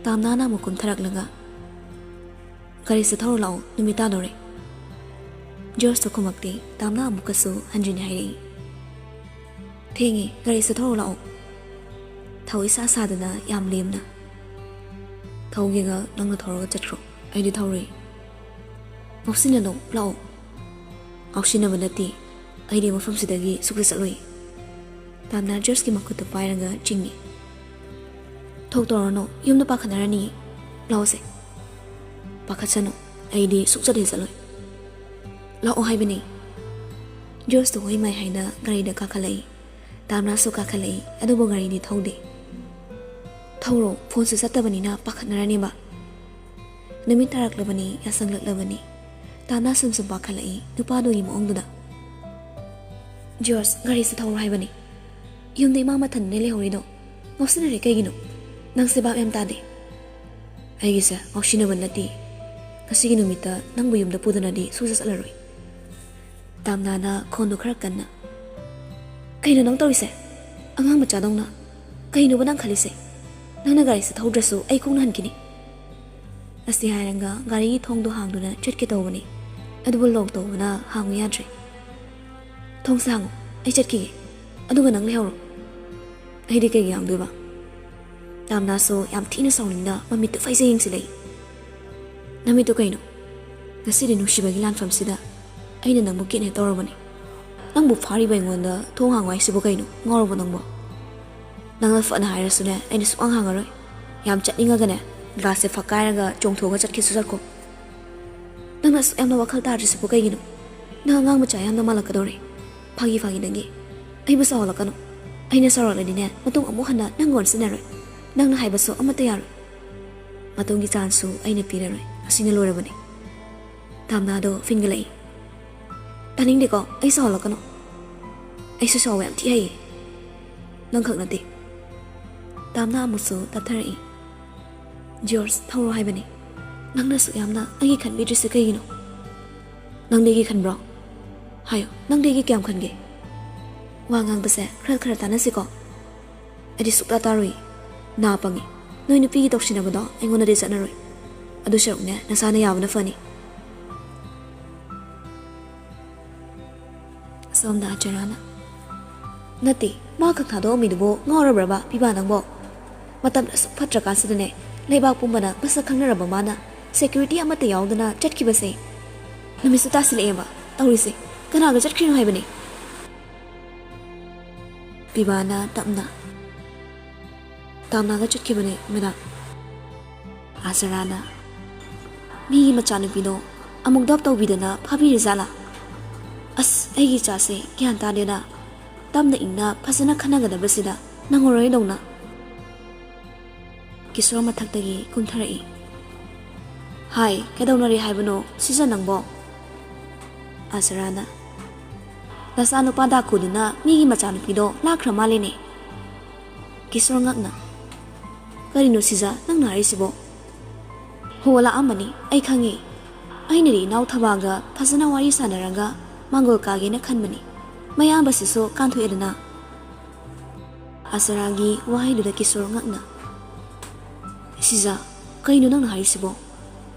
ꯇꯥꯝꯅꯥꯅ ꯑꯃꯨꯛ ꯀꯨꯝꯊꯔꯛꯂꯒ, "ꯒꯥꯔꯤꯁꯦ ꯊꯧꯔ ꯂꯥꯛꯑꯣ, ꯅꯨꯃꯤꯠ ꯇꯥꯗꯧꯔꯦ꯫" ꯖꯣꯔꯖꯇꯣ ꯈꯨꯝꯃꯛꯇꯦ꯫ ꯇꯥꯝꯅꯥ ꯑꯃꯨꯛꯀꯁꯨ ꯍꯟꯖꯤꯟꯅ ꯍꯥꯏꯔꯛꯏ, "ꯊꯦꯡꯉꯦ, ꯒꯥꯔꯤꯁꯦ ꯊꯧꯔ ꯂꯥꯛꯑꯣ꯫" ꯊꯧ ꯏꯁꯥ ꯁꯥꯗꯅ ꯌꯥꯝ ꯂꯦꯝꯅ, "ꯊꯧꯒꯦꯒ ꯅꯪꯅ ꯊꯧꯔꯒ ꯆꯠꯈ꯭ꯔꯣ, ꯑꯩꯗꯤ ꯊꯧꯔꯣꯏ꯫" "ꯉꯥꯎꯁꯤꯟꯅꯅꯣ, ꯂꯥꯛꯑꯣ꯫" "ꯉꯥꯎꯁꯤꯟꯅꯕ ꯅꯠꯇꯦ, ꯑꯩꯗꯤ ꯃꯐꯝꯁꯤꯗꯒꯤ ꯁꯨꯛꯆꯠ ꯆꯠꯂꯣꯏ꯫" ꯇꯥꯝꯅꯥ ꯖꯣꯔꯖꯀꯤ ꯃꯈꯨꯠꯇꯨ ꯄꯥꯏꯔꯒ ꯆꯤꯡꯏ꯫ "ꯊꯣꯛꯇꯧꯔꯅꯣ, ꯌꯨꯝꯗ ꯄꯥꯈꯠꯅꯔꯅꯤ꯫ ꯂꯥꯛꯑꯣꯁꯦ꯫" "ꯄꯥꯈꯠꯁꯅꯨ, ꯑꯩꯗꯤ ꯁꯨꯛꯆꯠ ꯍꯦꯛ ꯆꯠꯂꯣꯏ꯫" "ꯂꯥꯛꯑꯣ ꯍꯥꯏꯕꯅꯤ꯫" ꯖꯣꯔꯖꯇꯣ ꯍꯣꯏ ꯃꯥꯏ ꯍꯥꯏꯅ ꯒꯥꯔꯤꯗ ꯀꯥꯈꯠꯂꯛꯏ꯫ ꯇꯥꯝꯅꯥꯁꯨ ꯀꯥꯈꯠꯂꯛꯏ, ꯑꯗꯨꯕꯨ ꯒꯥꯔꯤꯗꯤ ꯊꯧꯗꯦ꯫ "ꯊꯧꯔꯣ, ꯐꯣꯟꯁꯨ ꯆꯠꯇꯕꯅꯤꯅ ꯄꯥꯈꯠꯅꯔꯅꯦꯕ꯫" ꯅꯨꯃꯤꯠ ꯇꯥꯔꯛꯂꯕꯅꯤ, ꯌꯥꯁꯪꯂꯛꯂꯕꯅꯤ꯫ ꯇꯥꯝꯅꯥ ꯁꯨꯝ ꯁꯨꯝ ꯄꯥꯈꯠꯂꯛꯏ, ꯅꯨꯄꯥꯗꯨꯒꯤ ꯃꯑꯣꯡꯗꯨꯗ꯫ "ꯖꯣꯔꯖ, ꯒꯥꯔꯤꯁꯦ ꯊꯧꯔꯣ ꯍꯥꯏꯕꯅꯤ꯫ ꯌꯨꯝꯗ ꯏꯃꯥ ꯃꯊꯟꯗꯅꯦ ꯂꯩꯍꯧꯔꯤꯗꯣ꯫ ꯉꯥꯎꯁꯤꯟꯅꯔꯦ ꯀꯩꯒꯤꯅꯣ? ꯅꯪꯁꯦ ꯚꯥꯞ ꯌꯥꯝ ꯇꯥꯗꯦ꯫" "ꯑꯩꯒꯤꯁꯦ ꯉꯥꯎꯁꯤꯟꯅꯕ ꯅꯠꯇꯦ꯫ ꯉꯁꯤꯒꯤ ꯅꯨꯃꯤꯠꯇ ꯅꯪꯕꯨ ꯌꯨꯝꯗ ꯄꯨꯗꯅꯗꯤ ꯁꯨꯡꯆꯠ ꯆꯠꯂꯔꯣꯏ꯫" ꯇꯥꯝꯅꯥꯅ ꯈꯣꯟꯗꯣ ꯈꯔ ꯀꯟꯅ, "ꯀꯩꯅꯣ ꯅꯪ ꯇꯧꯔꯤꯁꯦ? ꯑꯉꯥꯡ ꯃꯆꯥꯗꯧꯅ꯫ ꯀꯩꯅꯣꯕ ꯅꯪ ꯈꯜꯂꯤꯁꯦ? ꯅꯪꯅ ꯒꯥꯔꯤꯁꯦ ꯊꯧꯗ꯭ꯔꯁꯨ ꯑꯩ ꯈꯣꯡꯅ ꯍꯟꯈꯤꯅꯤ꯫" ꯑꯁꯤ ꯍꯥꯏꯔꯒ ꯒꯥꯔꯤꯒꯤ ꯊꯣꯡꯗꯣ ꯍꯥꯡꯗꯨꯅ ꯆꯠꯀꯦ ꯇꯧꯕꯅꯤ, ꯑꯗꯨꯕꯨ ꯂꯣꯛ ꯇꯧꯕꯅ ꯍꯥꯡꯉꯨ ꯌꯥꯗ꯭ꯔꯦ꯫ "ꯊꯣꯡꯁꯦ ꯍꯥꯡꯉꯨ, ꯑꯩ ꯆꯠꯈꯤꯒꯦ, ꯑꯗꯨꯒ ꯅꯪ ꯂꯩꯍꯧꯔꯣ꯫" "ꯑꯩꯗꯤ ꯀꯩꯒꯤ ꯍꯥꯡꯗꯣꯏꯕ?" ꯇꯥꯝꯅꯥꯁꯨ ꯌꯥꯝ ꯊꯤꯅ ꯁꯥꯎꯅꯤꯡꯅ ꯃꯃꯤꯠꯇꯨ ꯐꯩꯖꯩ ꯌꯦꯡꯁꯤꯜꯂꯛꯏ꯫ "ꯅꯃꯤꯠꯇꯨ ꯀꯩꯅꯣ? ꯉꯁꯤꯗꯤ ꯅꯨꯡꯁꯤꯕꯒꯤ ꯂꯥꯟꯐꯝꯁꯤꯗ ꯑꯩꯅ ꯅꯪꯕꯨ ꯀꯤꯠꯅꯦ ꯇꯧꯔꯕꯅꯤ꯫ ꯅꯪꯕꯨ ꯐꯥꯔꯤꯕ ꯑꯩꯉꯣꯟꯗ ꯊꯣꯡ ꯍꯥꯡꯉꯨ ꯍꯥꯏꯁꯤꯕꯨ ꯀꯩꯅꯣ? ꯉꯥꯎꯔꯕꯣ ꯅꯪꯕꯣ? ꯅꯪꯅ ꯐꯅ ꯍꯥꯏꯔꯁꯨꯅꯦ, ꯑꯩꯅ ꯁꯨꯛꯍꯥꯡ ꯍꯥꯡꯉꯔꯣꯏ꯫ ꯌꯥꯝ ꯆꯠꯅꯤꯡꯉꯒꯅꯦ, ꯒ꯭ꯂꯥꯁꯁꯦ ꯐꯛꯀꯥꯏꯔꯒ ꯆꯣꯡꯊꯣꯛꯑꯒ ꯆꯠꯈꯤꯁꯨ ꯆꯠꯈꯣ꯫ ꯅꯪꯅ ꯑꯁꯨꯛ ꯌꯥꯝꯅ ꯋꯥꯈꯜ ꯇꯥꯗ꯭ꯔꯤꯁꯤꯕꯨ ꯀꯩꯒꯤꯅꯣ? ꯅꯪ ꯑꯉꯥꯡ ꯃꯆꯥ ꯌꯥꯝꯅ ꯃꯥꯜꯂꯛꯀꯗꯧꯔꯦ꯫ ꯐꯥꯒꯤ ꯐꯥꯒꯤ ꯅꯪꯒꯤ꯫ ꯑꯩꯕꯨ ꯁꯥꯎꯍꯜꯂꯛꯀꯅꯨ꯫ ꯑꯩꯅ ꯁꯥꯎꯔꯛꯂꯗꯤꯅꯦ, ꯃꯇꯨꯡ ꯑꯃꯨꯛ ꯍꯟꯅ ꯅꯪ ꯑꯣꯟꯁꯤꯟꯅꯔꯣꯏ꯫ ꯅꯪꯅ ꯍꯥꯏꯕꯁꯨ ꯑꯃꯠꯇ ꯌꯥꯔꯣꯏ꯫ ꯃꯇꯨꯡꯒꯤ ꯆꯥꯟꯁꯁꯨ ꯑꯩꯅ ꯄꯤꯔꯔꯣꯏ꯫ ꯑꯁꯤꯅ ꯂꯣꯏꯔꯕꯅꯤ꯫" ꯇꯥꯝꯅꯥꯗꯣ ꯐꯤꯡꯒꯠꯂꯛꯏ꯫ "ꯇꯥꯅꯤꯡꯗꯦꯀꯣ, ꯑꯩ ꯁꯥꯎꯍꯜꯂꯛꯀꯅꯨ꯫ ꯑꯩꯁꯨ ꯁꯥꯎꯕ ꯌꯥꯝ ꯊꯤ ꯍꯩꯌꯦ꯫ ꯅꯪꯈꯛ ꯅꯠꯇꯦ꯫" ꯇꯥꯝꯅꯥ ꯑꯃꯨꯛꯁꯨ ꯇꯞꯊꯔꯛꯏ꯫ "ꯖꯣꯔꯖ, ꯊꯧꯔꯣ ꯍꯥꯏꯕꯅꯤ꯫ ꯅꯪꯅꯁꯨ ꯌꯥꯝꯅ ꯑꯩꯒꯤ ꯈꯟꯕꯤꯗ꯭ꯔꯤꯁꯦ ꯀꯩꯒꯤꯅꯣ? ꯅꯪꯗꯤ ꯑꯩꯒꯤ ꯈꯟꯕ꯭ꯔꯣ? ꯍꯥꯏꯌꯣ, ꯅꯪꯗꯤ ꯑꯩꯒꯤ ꯀꯌꯥꯝ ꯈꯟꯒꯦ? ꯋꯥ ꯉꯥꯡꯕꯁꯦ ꯈꯔ ꯈꯔ ꯇꯥꯟꯅꯁꯤꯀꯣ꯫" "ꯑꯩꯗꯤ ꯁꯨꯛꯇꯥ ꯇꯥꯔꯣꯏ꯫ ꯅꯥ ꯄꯪꯉꯤ꯫ ꯅꯣꯏ ꯅꯨꯄꯤꯒꯤ ꯇꯧꯁꯤꯟꯅꯕꯗꯣ ꯑꯩꯉꯣꯟꯗꯗꯤ ꯆꯠꯅꯔꯣꯏ꯫ ꯑꯗꯨ ꯁꯔꯨꯛꯅꯦ, ꯅꯁꯥꯅ ꯌꯥꯕꯅ ꯐꯅꯤ꯫ ꯁꯣꯝꯗ ꯑꯆꯔꯥꯅ, "ꯅꯠꯇꯦ, ꯃꯥ ꯈꯛ ꯊꯥꯗꯣꯛꯑꯝꯃꯤꯗꯨꯕꯨ ꯉꯥꯎꯔꯕ꯭ꯔꯕ ꯄꯤꯕꯥ ꯅꯪꯕꯣ? ꯃꯇꯝ ꯑꯁꯨꯛ ꯐꯠꯇ꯭ꯔꯀꯥꯟꯁꯤꯗꯅꯦ, ꯂꯩꯕꯥꯛ ꯄꯨꯝꯕꯅ ꯃꯁꯛ ꯈꯪꯅꯔꯕ ꯃꯥꯅ security ꯑꯃꯠꯇ ꯌꯥꯎꯗꯅ ꯆꯠꯈꯤꯕꯁꯦ꯫ ꯅꯨꯃꯤꯠꯁꯨ ꯇꯥꯁꯤꯜꯂꯛꯑꯦꯕ꯫ ꯇꯧꯔꯤꯁꯦ, ꯀꯅꯥꯒ ꯆꯠꯈ꯭ꯔꯤꯅꯣ ꯍꯥꯏꯕꯅꯤ?" ꯄꯤꯕꯥꯅ ꯇꯞꯅ, "ꯇꯥꯝꯅꯥꯒ ꯆꯠꯈꯤꯕꯅꯦ, ꯃꯦꯗꯥꯝ꯫" ꯑꯥꯁꯔꯥꯅ, "ꯃꯤꯒꯤ ꯃꯆꯥꯅꯨꯄꯤꯗꯣ ꯑꯃꯨꯛ ꯗꯞ ꯇꯧꯕꯤꯗꯅ ꯐꯥꯕꯤꯔꯤꯖꯥꯠꯂꯥ? ꯑꯁ, ꯑꯩꯒꯤ ꯏꯆꯥꯁꯦ ꯒ꯭ꯌꯥꯟ ꯇꯥꯗꯦꯗ꯫ ꯇꯞꯅ ꯏꯪꯅ ꯐꯖꯅ ꯈꯟꯅꯒꯗꯕꯁꯤꯗ ꯅꯪꯉꯔꯣꯏꯗꯧꯅ꯫" ꯀꯤꯁꯣꯔ ꯃꯊꯛꯇꯒꯤ ꯀꯨꯝꯊꯔꯛꯏ꯫ "ꯍꯥꯏ, ꯀꯩꯗꯧꯅꯔꯦ ꯍꯥꯏꯕꯅꯣ ꯁꯤꯖ ꯅꯪꯕꯣ?" ꯑꯥꯁꯔꯥꯅ, "ꯅꯆꯥꯅꯨꯄꯥ ꯗꯥꯀꯨꯗꯨꯅ ꯃꯤꯒꯤ ꯃꯆꯥꯅꯨꯄꯤꯗꯣ ꯂꯥꯛꯈ꯭ꯔ ꯃꯥꯜꯂꯦꯅꯦ꯫" ꯀꯤꯁꯣꯔ ꯉꯛꯅ, "ꯀꯔꯤꯅꯣ ꯁꯤꯖ ꯅꯪꯅ ꯍꯥꯏꯔꯤꯁꯤꯕꯣ?" "ꯍꯣ, ꯂꯥꯛꯑꯝꯃꯅꯤ, ꯑꯩ ꯈꯪꯉꯤ꯫ ꯑꯩꯅꯗꯤ ꯏꯅꯥꯎ ꯊꯕꯥꯒ ꯐꯖꯅ ꯋꯥꯔꯤ ꯁꯥꯟꯅꯔꯒ ꯃꯥꯡꯒꯣꯜ ꯀꯥꯒꯦꯅ ꯈꯟꯕꯅꯤ꯫ ꯃꯌꯥꯝꯕꯁꯤꯁꯨ ꯀꯥꯟꯊꯣꯛꯑꯦꯗꯅ꯫" ꯑꯥꯁꯔꯥꯒꯤ ꯋꯥꯍꯩꯗꯨꯗ ꯀꯤꯁꯣꯔ ꯉꯛꯅ, "ꯁꯤꯖ, ꯀꯩꯅꯣ ꯅꯪꯅ ꯍꯥꯏꯔꯤꯁꯤꯕꯣ?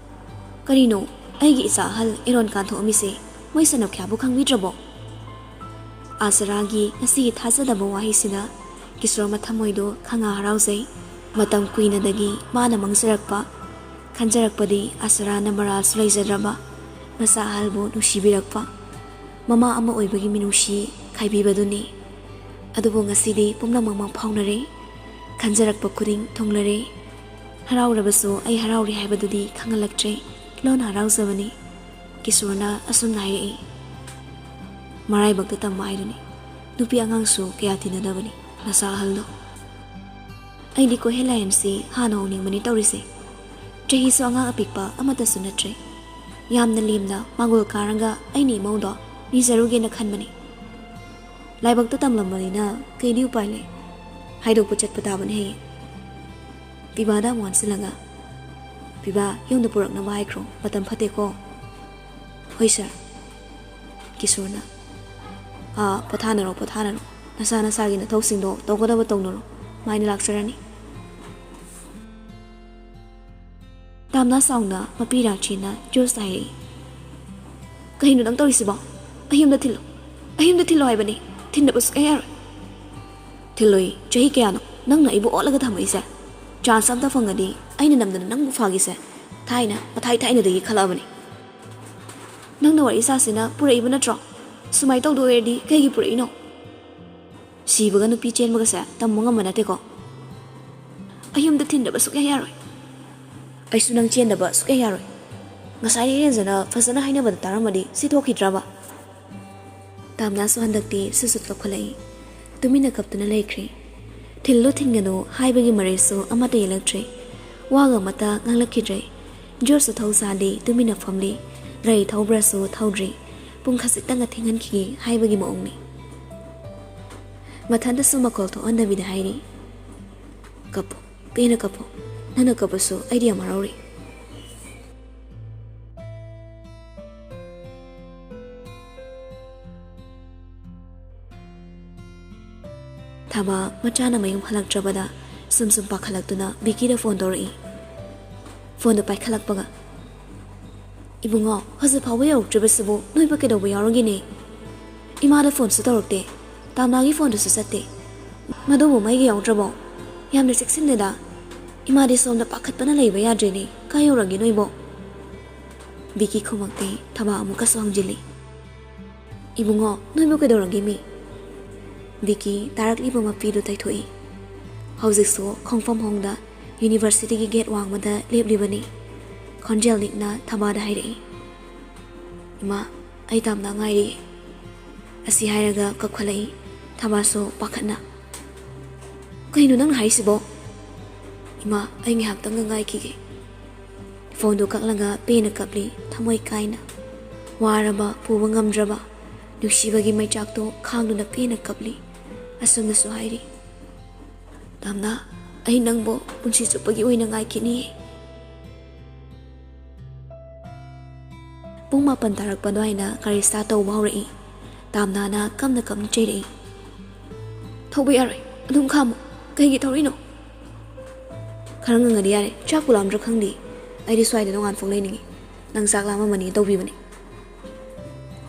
ꯀꯔꯤꯅꯣ, ꯑꯩꯒꯤ ꯏꯆꯥ ꯑꯍꯜ ꯑꯦꯔꯣꯟ ꯀꯥꯟꯊꯣꯛꯑꯝꯃꯤꯁꯦ ꯃꯣꯏ ꯁꯅꯞꯈ꯭ꯌꯥꯕꯨ ꯈꯪꯕꯤꯗ꯭ꯔꯕꯣ?" ꯑꯥꯁꯔꯥꯒꯤ ꯉꯁꯤꯒꯤ ꯊꯥꯖꯗꯕ ꯋꯥꯍꯩꯁꯤꯅ ꯀꯤꯁꯣꯔ ꯃꯊꯃꯣꯏꯗꯣ ꯈꯪꯉꯥ ꯍꯔꯥꯎꯖꯩ꯫ ꯃꯇꯝ ꯀꯨꯏꯅꯗꯒꯤ ꯃꯥꯅ ꯃꯪꯖꯔꯛꯄ, ꯈꯟꯖꯔꯛꯄꯗꯤ ꯑꯥꯁꯔꯥꯅ ꯃꯔꯥꯜꯁꯨ ꯂꯩꯖꯗ꯭ꯔꯕ ꯃꯆꯥ ꯑꯍꯜꯕꯨ ꯅꯨꯡꯁꯤꯕꯤꯔꯛꯄ, ꯃꯃꯥ ꯑꯃ ꯑꯣꯏꯕꯒꯤ ꯃꯤꯅꯨꯡꯁꯤ ꯈꯥꯏꯕꯤꯕꯗꯨꯅꯤ꯫ ꯑꯗꯨꯕꯨ ꯉꯁꯤꯗꯤ ꯄꯨꯝꯅꯃꯛ ꯃꯪꯐꯥꯎꯅꯔꯦ꯫ ꯈꯟꯖꯔꯛꯄ ꯈꯨꯗꯤꯡ ꯊꯨꯡꯂꯔꯦ꯫ ꯍꯔꯥꯎꯔꯕꯁꯨ ꯑꯩ ꯍꯔꯥꯎꯔꯤ ꯍꯥꯏꯕꯗꯨꯗꯤ ꯈꯪꯍꯜꯂꯛꯇ꯭ꯔꯦ꯫ ꯂꯣꯟ ꯍꯔꯥꯎꯖꯕꯅꯤ꯫ ꯀꯤꯁꯣꯔꯅ ꯑꯁꯨꯝꯅ ꯍꯥꯏꯔꯛꯏ, "ꯃꯔꯥꯏꯕꯛꯇ ꯇꯝꯕ ꯍꯥꯏꯗꯨꯅꯤ꯫ ꯅꯨꯄꯤ ꯑꯉꯥꯡꯁꯨ ꯀꯌꯥ ꯇꯤꯟꯅꯗꯕꯅꯤ ꯅꯆꯥ ꯑꯍꯜꯗꯣ꯫" ꯑꯩꯗꯤ ꯀꯣꯍꯦ ꯂꯥꯏꯌꯦꯟꯁꯤ ꯍꯥꯟꯅ ꯍꯧꯅꯤꯡꯕꯅꯤ ꯇꯧꯔꯤꯁꯦ꯫ ꯆꯍꯤꯁꯨ ꯑꯉꯥꯡ ꯑꯄꯤꯛꯄ ꯑꯃꯠꯇꯁꯨ ꯅꯠꯇ꯭ꯔꯦ꯫ ꯌꯥꯝꯅ ꯂꯦꯝꯅ ꯃꯥꯡꯒꯣꯜ ꯀꯥꯔꯒ ꯑꯩꯅ ꯏꯃꯧꯗꯣ ꯅꯤꯖꯔꯨꯒꯦꯅ ꯈꯟꯕꯅꯤ꯫ ꯂꯥꯏꯕꯛꯇ ꯇꯝꯂꯝꯕꯅꯤꯅ ꯀꯩꯗꯤ ꯎꯄꯥꯏ ꯂꯩ? ꯍꯥꯏꯗꯣꯛꯄ ꯆꯠꯄ ꯇꯥꯕꯅꯤ ꯍꯌꯦꯡ꯫ ꯄꯤꯕꯥꯗ ꯑꯃꯨꯛ ꯑꯣꯟꯁꯤꯜꯂꯒ, "ꯄꯤꯕꯥ, ꯌꯨꯝꯗ ꯄꯨꯔꯛꯅꯕ ꯍꯥꯏꯈ꯭ꯔꯣ, ꯃꯇꯝ ꯐꯠꯇꯦꯀꯣ꯫" "ꯍꯣꯏ ꯁꯥꯔ꯫" ꯀꯤꯁꯣꯔꯅ, "ꯑꯥ, ꯄꯣꯊꯥꯅꯔꯣ, ꯄꯣꯊꯥꯅꯔꯣ꯫ ꯅꯁꯥ ꯅꯁꯥꯒꯤ ꯅꯊꯧꯁꯤꯡꯗꯣ ꯇꯧꯒꯗꯕ ꯇꯧꯅꯔꯣ꯫ ꯃꯥꯏꯅ ꯂꯥꯛꯆꯔꯅꯤ꯫" ꯌꯥꯝꯅ ꯆꯥꯎꯅ ꯃꯄꯤ ꯔꯥꯆꯤꯅ ꯖꯣꯁꯇ ꯍꯥꯏꯔꯛꯏ꯫ "ꯀꯩꯅꯣ ꯅꯪ ꯇꯧꯔꯤꯁꯤꯕꯣ? ꯑꯩ ꯌꯨꯝꯗ ꯊꯤꯜꯂꯨ꯫ ꯑꯩ ꯌꯨꯝꯗ ꯊꯤꯜꯂꯨ ꯍꯥꯏꯕꯅꯤ꯫ ꯊꯤꯟꯗꯕ ꯁꯨꯛꯌꯥ ꯌꯥꯔꯣꯏ꯫" "ꯊꯤꯜꯂꯣꯏ꯫ ꯆꯍꯤ ꯀꯌꯥꯅꯣ ꯅꯪꯅ ꯑꯩꯕꯨ ꯑꯣꯠꯂꯒ ꯊꯝꯃꯛꯏꯁꯦ? ꯆꯥꯟꯁ ꯑꯝꯇ ꯐꯪꯉꯗꯤ ꯑꯩꯅ ꯅꯝꯗꯅ ꯅꯪꯕꯨ ꯐꯥꯒꯦꯁꯦ ꯊꯥꯏꯅ, ꯃꯊꯥꯏ ꯊꯥꯏꯅꯗꯒꯤ ꯈꯜꯂꯛꯑꯕꯅꯤ꯫ ꯅꯪꯅ ꯋꯥꯔꯤ ꯁꯥꯁꯤꯅ ꯄꯨꯔꯛꯏꯕ ꯅꯠꯇ꯭ꯔꯣ? ꯁꯨꯃꯥꯏꯅ ꯇꯧꯗꯣꯏ ꯑꯣꯏꯔꯗꯤ ꯀꯩꯒꯤ ꯄꯨꯔꯛꯏꯅꯣ? ꯁꯤꯕꯒ ꯅꯨꯄꯤ ꯆꯦꯟꯕꯒꯁꯦ ꯇꯝꯕ ꯉꯝꯕ ꯅꯠꯇꯦꯀꯣ꯫ ꯑꯩ ꯌꯨꯝꯗ ꯊꯤꯟꯗꯕ ꯁꯨꯛꯌꯥ ꯌꯥꯔꯣꯏ꯫ ꯑꯩꯁꯨ ꯅꯪ ꯆꯦꯟꯗꯕ ꯁꯨꯛꯌꯥ ꯌꯥꯔꯣꯏ꯫ ꯉꯁꯥꯏ ꯔꯦꯟꯖꯅ ꯐꯖꯅ ꯍꯥꯏꯅꯕꯗ ꯇꯥꯔꯝꯃꯗꯤ ꯁꯤ ꯊꯣꯛꯈꯤꯗ꯭ꯔꯕ?" ꯇꯥꯝꯅꯥꯁꯨ ꯍꯟꯗꯛꯇꯤ ꯁꯨꯠ ꯁꯨꯠ ꯀꯞꯈꯠꯂꯛꯏ꯫ ꯇꯨꯃꯤꯟꯅ ꯀꯞꯇꯨꯅ ꯂꯩꯈ꯭ꯔꯦ꯫ ꯊꯤꯜꯂꯨ ꯊꯤꯟꯒꯅꯨ ꯍꯥꯏꯕꯒꯤ ꯃꯔꯩꯁꯨ ꯑꯃꯠꯇ ꯌꯦꯜꯂꯛꯇ꯭ꯔꯦ꯫ ꯋꯥꯒ ꯑꯃꯠꯇ ꯉꯥꯡꯂꯛꯈꯤꯗ꯭ꯔꯦ꯫ ꯖꯣꯁꯁꯨ ꯊꯧ ꯁꯥꯗꯦ, ꯇꯨꯃꯤꯟꯅ ꯐꯝꯂꯤ꯫ ꯒꯥꯔꯤ ꯊꯧꯕ꯭ꯔꯁꯨ ꯊꯧꯗ꯭ꯔꯤ꯫ ꯄꯨꯡ ꯈꯖꯤꯛꯇꯪꯒ ꯊꯦꯡꯍꯟꯈꯤꯒꯦ ꯍꯥꯏꯕꯒꯤ ꯃꯑꯣꯡꯅꯤ꯫ ꯃꯊꯟꯇꯁꯨ ꯃꯈꯣꯜ ꯊꯣꯛꯍꯟꯗꯕꯤꯗ ꯍꯥꯏꯔꯤ, "ꯀꯞꯄꯨ, ꯄꯦꯟꯅ ꯀꯞꯄꯨ꯫ ꯅꯪꯅ ꯀꯞꯄꯁꯨ ꯑꯩꯗꯤ ꯌꯥꯝ ꯍꯔꯥꯎꯔꯤ꯫" ꯊꯕꯥ ꯃꯆꯥꯅ ꯃꯌꯨꯝ ꯍꯜꯂꯛꯇ꯭ꯔꯕꯗ ꯁꯨꯝ ꯁꯨꯝ ꯄꯥꯈꯠꯂꯛꯇꯨꯅ ꯕꯤꯀꯤꯗ ꯐꯣꯟ ꯇꯧꯔꯛꯏ꯫ ꯐꯣꯟꯗꯨ ꯄꯥꯏꯈꯠꯂꯛꯄꯒ, "ꯏꯕꯨꯡꯉꯣ, ꯍꯧꯖꯤꯛ ꯐꯥꯎꯕ ꯌꯧꯔꯛꯇ꯭ꯔꯤꯕꯁꯤꯕꯨ ꯅꯣꯏꯕꯨ ꯀꯩꯗꯧꯕ ꯌꯥꯎꯔꯒꯦꯅꯦ? ꯏꯃꯥꯗ ꯐꯣꯟꯁꯨ ꯇꯧꯔꯛꯇꯦ, ꯇꯥꯝꯅꯥꯒꯤ ꯐꯣꯟꯗꯨꯁꯨ ꯆꯠꯇꯦ꯫ ꯃꯗꯨꯕꯨ ꯃꯩꯒ ꯌꯥꯎꯗ꯭ꯔꯕꯣ? ꯌꯥꯝꯅ ꯆꯦꯛꯁꯤꯟꯅꯦꯗ꯫ ꯏꯃꯥꯗꯤ ꯁꯣꯝꯗ ꯄꯥꯈꯠꯄꯅ ꯂꯩꯕ ꯌꯥꯗ꯭ꯔꯦꯅꯦ꯫ ꯀꯥꯏ ꯌꯧꯔꯒꯦ ꯅꯣꯏꯕꯣ?" ꯕꯤꯀꯤ ꯈꯨꯝꯃꯛꯇꯦ꯫ ꯊꯕꯥ ꯑꯃꯨꯛꯀꯁꯨ ꯍꯪꯖꯤꯜꯂꯤ, "ꯏꯕꯨꯡꯉꯣ, ꯅꯣꯏꯕꯨ ꯀꯩꯗꯧꯔꯒꯦ ꯃꯤ?" ꯕꯤꯀꯤ ꯇꯥꯔꯛꯂꯤꯕ ꯃꯄꯤꯗꯨ ꯇꯩꯊꯣꯛꯏ꯫ ꯍꯧꯖꯤꯛꯁꯨ ꯈꯣꯡꯐꯝ ꯍꯣꯡꯗ ꯌꯨꯅꯤꯚꯔꯁꯤꯇꯤꯒꯤ ꯒꯦꯠ ꯋꯥꯡꯃꯗ ꯂꯦꯞꯂꯤꯕꯅꯤ꯫ ꯈꯣꯟꯖꯦꯜ ꯅꯤꯛꯅ ꯊꯕꯥꯗ ꯍꯥꯏꯔꯛꯏ, "ꯏꯃꯥ, ꯑꯩ ꯇꯥꯝꯅꯥ ꯉꯥꯏꯔꯤ꯫" ꯑꯁꯤ ꯍꯥꯏꯔꯒ ꯀꯞꯈꯠꯂꯛꯏ꯫ ꯊꯕꯥꯁꯨ ꯄꯥꯈꯠꯅ, "ꯀꯩꯅꯣ ꯅꯪꯅ ꯍꯥꯏꯔꯤꯁꯤꯕꯣ?" "ꯏꯃꯥ, ꯑꯩ ꯉꯥꯏꯍꯥꯛꯇꯪꯒ ꯉꯥꯏꯈꯤꯒꯦ꯫" ꯐꯣꯟꯗꯨ ꯀꯛꯂꯒ ꯄꯦꯟꯅ ꯀꯞꯂꯤ, ꯊꯃꯣꯏ ꯀꯥꯏꯅ꯫ ꯋꯥꯔꯕ, ꯄꯨꯕ ꯉꯝꯗ꯭ꯔꯕ ꯅꯨꯡꯁꯤꯕꯒꯤ ꯃꯩꯆꯥꯛꯇꯣ ꯈꯥꯡꯗꯨꯅ ꯄꯦꯟꯅ ꯀꯞꯂꯤ꯫ ꯑꯁꯨꯝꯅꯁꯨ ꯍꯥꯏꯔꯤ, "ꯇꯥꯝꯅꯥ, ꯑꯩ ꯅꯪꯕꯨ ꯄꯨꯟꯁꯤ ꯆꯨꯞꯄꯒꯤ ꯑꯣꯏꯅ ꯉꯥꯏꯈꯤꯅꯤ꯫" ꯄꯨꯡ ꯃꯥꯄꯟ ꯇꯥꯔꯛꯄ ꯑꯗꯨꯋꯥꯏꯗ ꯒꯥꯔꯤ ꯁ꯭ꯇꯥꯔꯠ ꯇꯧꯕ ꯍꯧꯔꯛꯏ꯫ ꯇꯥꯝꯅꯥꯅ ꯀꯞꯅ ꯀꯞꯅ ꯆꯩꯔꯛꯏ, "ꯊꯧꯕ ꯌꯥꯔꯣꯏ, ꯑꯗꯨꯝ ꯈꯥꯝꯃꯨ꯫ ꯀꯩꯒꯤ ꯊꯧꯔꯤꯅꯣ?" "ꯈꯔ ꯉꯪꯉꯗꯤ ꯌꯥꯔꯦ, ꯆꯥꯛꯄꯨ ꯂꯥꯝꯗ꯭ꯔꯥ ꯈꯪꯗꯦ꯫ ꯑꯩꯗꯤ ꯁ꯭ꯋꯥꯏꯗ ꯅꯣꯡꯉꯥꯟꯐꯥꯎ ꯂꯩꯅꯤꯡꯉꯤ꯫ ꯅꯪ ꯆꯥꯛ ꯂꯥꯝꯃꯝꯃꯅꯤ ꯇꯧꯕꯤꯕꯅꯤ꯫